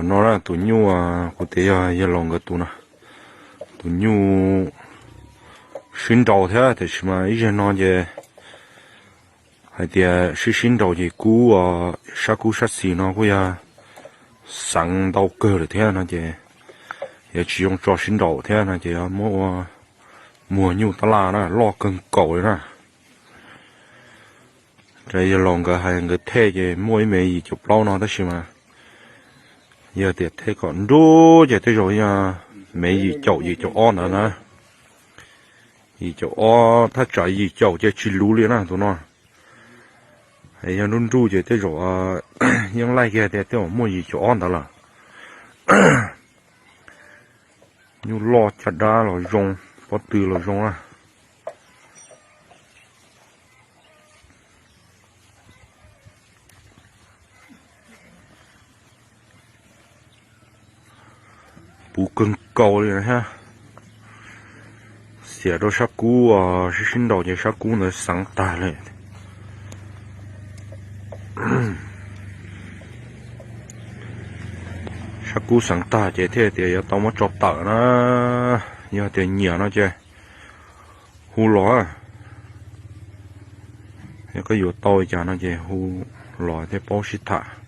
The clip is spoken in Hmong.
No na tus nyuj kuv tias yog yawg laus nkawd tus no, tus nyuj sib nraus thiab tiam sis mas ib zaug no ces hais tias sib sib nraus ces kub, sab kub sab xis no kuj yog xeev ntau kawg lawm thiab no ces yuav tsis zoo tso sib nraus thiab no ces yuav muab ua muag nyuj tab laj na, loj kawg nkaus li na. Yawg laus nkawd hais nkawd thej ces muaj ib mev yim caum plaub no tab sis mas yog tias thej kom nruj ces tej zaum yog mev yim caum yim caum ob ntawd na. Yim caum ob thaj tsam yim caum ces tsis luv li na tus no. Yog nruj nruj ces tej zaum yeej laij kiag tias tej zaum muaj yim caum ob ntawd lawm. Nyuj loj caj dab los zoo, pob tw los zoo na. Puv kawg nkaus li thiab. Xiam rau sab kub, sib sib nraus ces sab kub ntawd xeev tag li. Sab kub xeev tag ces thiaj tias yuav tau muab tso tawm na. Yog tias nyiam no ces hu los. Yog koj yuav tau li cas no ces hu los thiaj paub sib tham.